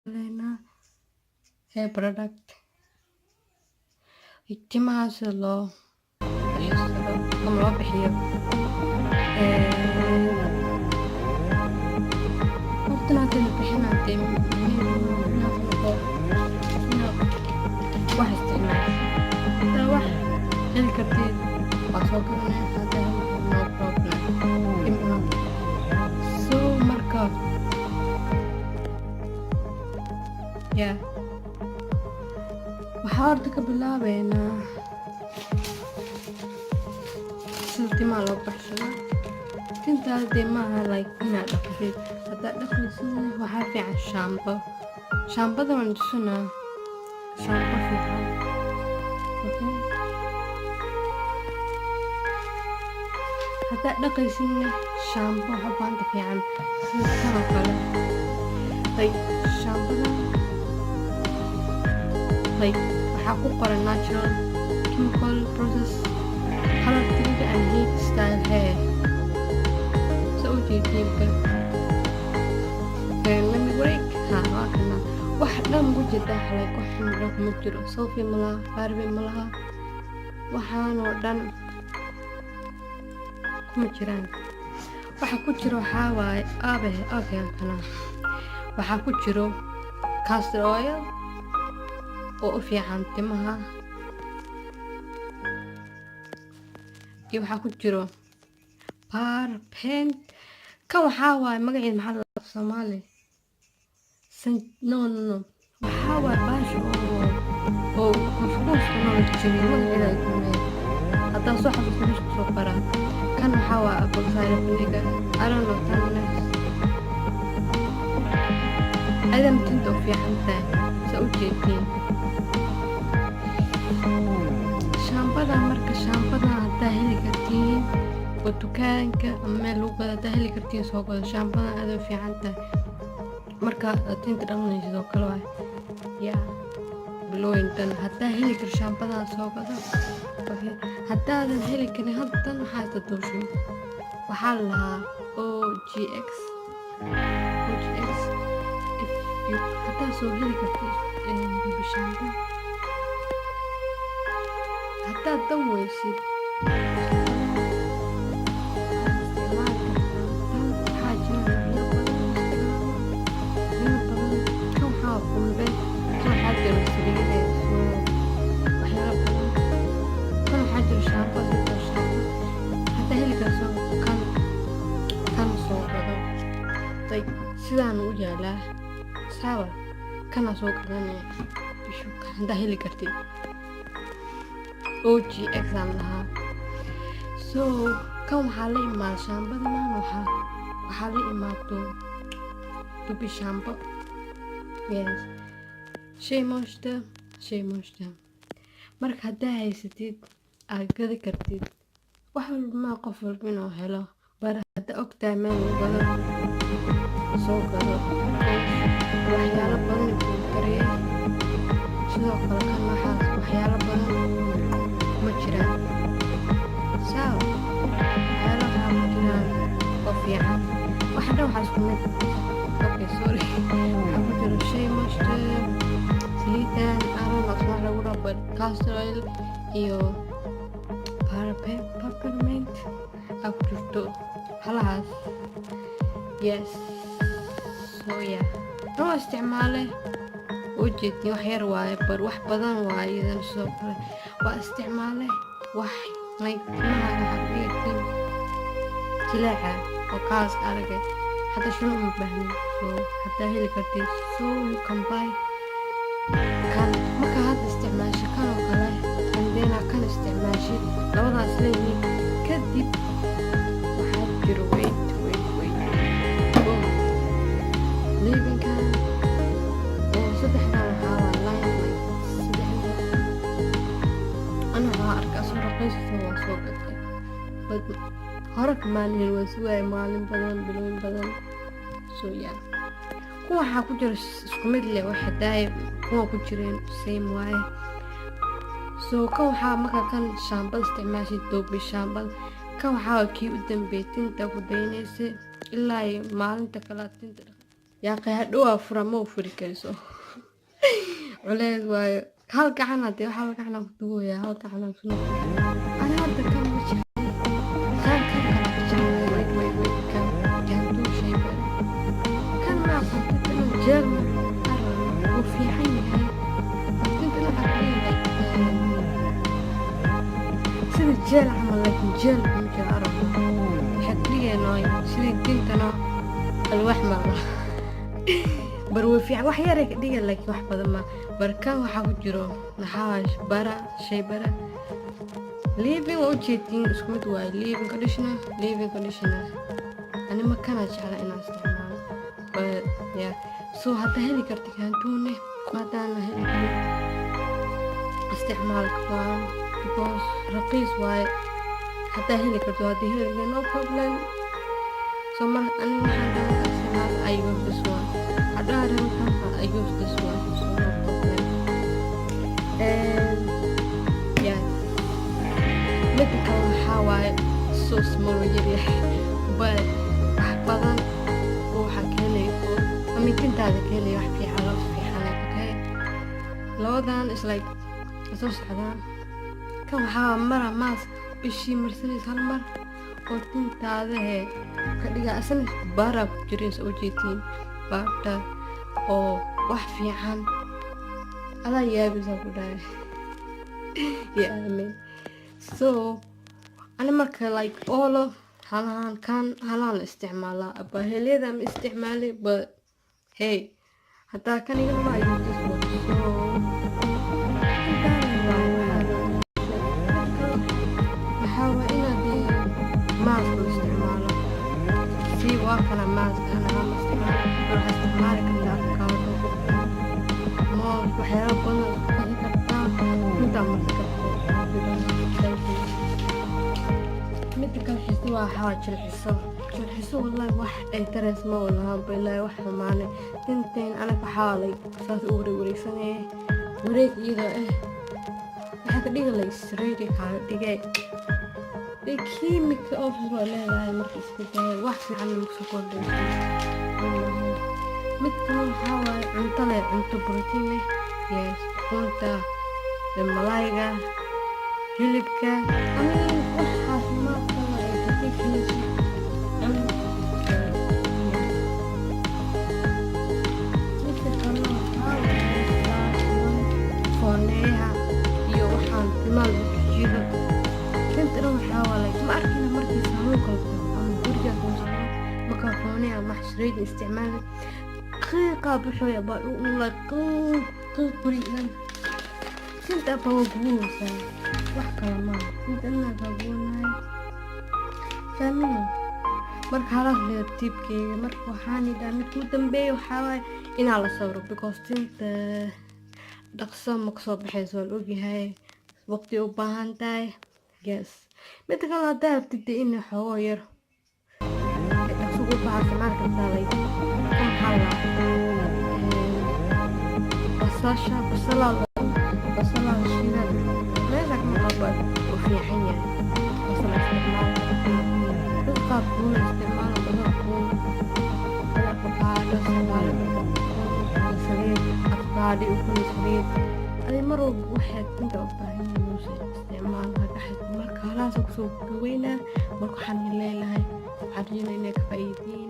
Hadlaynaa hair product, timaha sida loo bixisado ama loo bixiyo. Horta hadii la bixinaayo, dee muhiim inaad wax isticmaasho. Hadaa wax heli kartid, waa soo gadanee, hadaa heli karin, no problem, dhib malaha. So marka, yeah, waxaa horta ka bilaabeynaa sida timaha loo baxsado. Tintaada dee maaha like inaad dhaqdid. Haddaad dhaqaysidna, waxaa fiican shaambo. Shaambada waan tusinaa, shaambo fiican. Okay, haddaad dhaqaysidna, shaambo waxaa u baahanta fiican, sida tan oo kale, like shaambada, like waxaa ku qoran "natural chemical process color treated and heat style hair". Soo u jeediinba. Let me break. Ha, waa kana. Wax dhan ku jeedaa, like wax dhan kuma jiro. Sulfate malaha, paraben malaha, waxaan oo dhan kuma jiraan. Waxa ku jiro waxaa waaye aabe. Okay, kana waxaa ku jiro castor oil oo u fiican timaha, iyo waxaa ku jiro paraben. Kan waxaa waaye, magaceeda maxaa la dhahaa Soomaali? No, no, no, waxaa waaye baasha oo kuuskuuska noo jabiyo. Magaceeda ay kulmeen, haddaa soo xasuusto meesha kusoo qoraa. Kan waxaa waaye apple cider vinegar. I don't know, tan ayadana tinta u fiican tahay. Saa u jeediin shaambada. Marka shaambada haddaa heli kartiin oo dukaanka ama meel lagu gado haddaa heli kartiin, soo gado shaambadan, aad u fiican tahay marka aad tinta dhaqanaysid oo kale waay. Yaa bilooyin dhan haddaa heli kar, shaambadan soo gado. Okay, haddaadan heli karin, haddan waxaa haysta doosho, waxaa la lahaa OGX, OGX. If you haddaa soo heli kartid shaamba, haddaad dan weysid, isticmaali kartaa tan. Waxaa jira noocyo badan oo isticmaalo, noocyo badan. Kan waxaa qumbe, kan waxaa jiro saliide, soo waxyaalo badan. Kan waxaa jiro shaambo, sidoo shaambo haddaa heli karso, kan tan soo gado. Like sidaan u yaalaa sawa, kana soo gadanaya haddaa heli kartid. OGX aan lahaa. So kan waxaa la imaada shaambada maan, waxaa la imaato dubi shaambo. Yes, Shea Moisture, Shea Moisture. Marka haddaa haysatid, aad gadi kartid. Wax walba maa qof walba inuu helo bar. Haddaa ogtahay meel lagu gado, soo gado. Waxyaalo badan kuu tariyay. Sidoo kale kan waxaas waxyaalo badan ma jiraan. Sawa, waxyaalo waxaa ku jiraan oo fiican. Waxa dhan waxaa isku mid. Okay, sorry, waxaa ku jiro Shea Moisture, saliidan aron asmaa lagu dhaho, but castor oil iyo peppermint aa ku jirto halahaas. Yes, so yeah, tan waa isticmaalay, ujeedin wax yar waaye, bar wax badan waaye iyadana. Sidoo kale waa isticmaalay wax like timahaaga waxaad dhigatiin jileeca oo kaaska aragay, hadda shuna uma baahnin. So haddaa heli kartid, so you can buy kan. Marka hadda isticmaasho kan oo kale, and then kan isticmaashid, labadaas leeyihiin. Kadib waxaa jiro, wait, wait, wait, boom, leave-inkan oo saddexdan waxaa waa line, like saddexdan. Ana waxaa arkaa soo raqiisto, waa soo gatay, but hore kamaan helin, waan sugaya maalin badan, bilooyin badan. So yeah, kuwa waxaa ku jira isku mid leh, waxa daaya kuwa ku jireen same waaye. So kan waxaa markaa kan shaambada isticmaashid, doobi shaambada, kan waxaa kii u dambeeyay tinta ku daynaysa ilaa ay maalinta kale aad tinta. Yaa hadhow fura, ma u furi kariso, culeys waayo. Hal gacan hadee, hal gacan aan ku duubaya, hal gacan aan ku. Ana hadda kan ma jeclay, kan kala ka jeclay. Wait, wait, wait, kan Cantu shea butter kan ma aqoonta inuu gel ma wuu fiican yahay. Tinta waxaa ka dhigay sida gel camal, laakiin gel kuma jiro arag. Waxay ka dhigayaan sidii tintana alwaax ma laha, bar way fiican, wax yaray ka dhiga, laakiin wax badan ma. Barkan waxaa ku jiro, maxaa waaye, butter, shea butter, leave-in. Waa ujeedtiin, isku mid waaye, leave-in conditioner, leave-in conditioner. Ani ma kana jecla inaan isticmaalo, but yeah. So hadda heli karti Cantu-ne, haddaan la heli karin, isticmaalka waan, because raqiis waaye. Haddaa heli karto, haddii heli karto, no problem. So mar ani waxaan rabaa isticmaal, I use this one. Haddaan rabo kan, I use this one, so no problem. And yes, midda kale waxaa waaye so small, oo yaryahay, but wax badan oo waxaa ka helay oo amitintaada ka helay, wax fiican, loo fiican. Okay, labadan is like soo socdaan. Kan waxaa mara mask bishii marsanaysa hal mar oo tintaada hee ka dhiga. Asana butter ku jirin, soo ujeedtiin, butter oo wax fiican adaa yaabaysaa ku dhahay ya aamin. So ani marka like oolo halahan kan halaan la isticmaalaa abaheliyada ma isticmaalay, but hey, haddaa kan iga lama, I use this one. So intaana waa waxaa waa inaad mask la isticmaalo. Si waa kana mask ana ma isticmaalo. Waxaa isticmaali kartaa avocado, moos, waxyaabo badan isku qasi kartaa, intaa marsan kartaa. Midda kale xiso waa waxaa jilciso, jilciso. Wallahi wax ay tareys ma walaha bilaahi, wax xumaane tinteen anaga waxaa like saas u wareeg wareegsanaya, wareeg iyadoo ah waxaa ka dhiga like straight kaaga dhigay dee. Kiimika office waa leedahay, marka iska daaya, wax fiican ma kusoo kordhayso. Mid kale waxaa waaye cunto leh, cunto protein leh. Yes, ukunta, malayga, hilibka, I mean, wax caafimaad qaba ay protein ka helayso cun. Midka kalena waxaa waaye last one, fooneeyaha iyo waxaan timaha lagu jijiido. Tinta dhan waxaa waa like ma arkina markii saaluunka la tago ama guriga kuusano, markaa fooneya ama xashreed isticmaali, qiiqaa baxooya baa like qiiq qiiq guriga dhan. Tinta baa waa gubanaysaa, wax kale maaha, tinta dhan kaa gubanaya, fahmino. Marka halaas leeya tiibkeyga. Marka waxaan idhaa midka u dambeeya waxaa waaye inaa la sawiro, because tinta dhaqso ma kasoo baxayso, waa la ogyahay, waqti u baahan tahay. Yes, midda kale haddaa rabtid dee in xoogo yar dhaqso ugu baxaa, isticmaali kartaa like kan maxaa la basasha, basalaa, basalaa la shiidaa, meesha kama qaba, uu fiican yahay. Basal isticmaal, dad qaar kuuna isticmaala basal, kuun, avocado isticmaali kartaa, saliid avocado, ukun, saliid. Adi mar walba waxaad tinta u baahan yihiin muuse isticmaal haka. Marka halahaas kusoo gaweynaa. Marka waxaan leeyahay, waxaan rajeynaa inay ka faa'iidiin.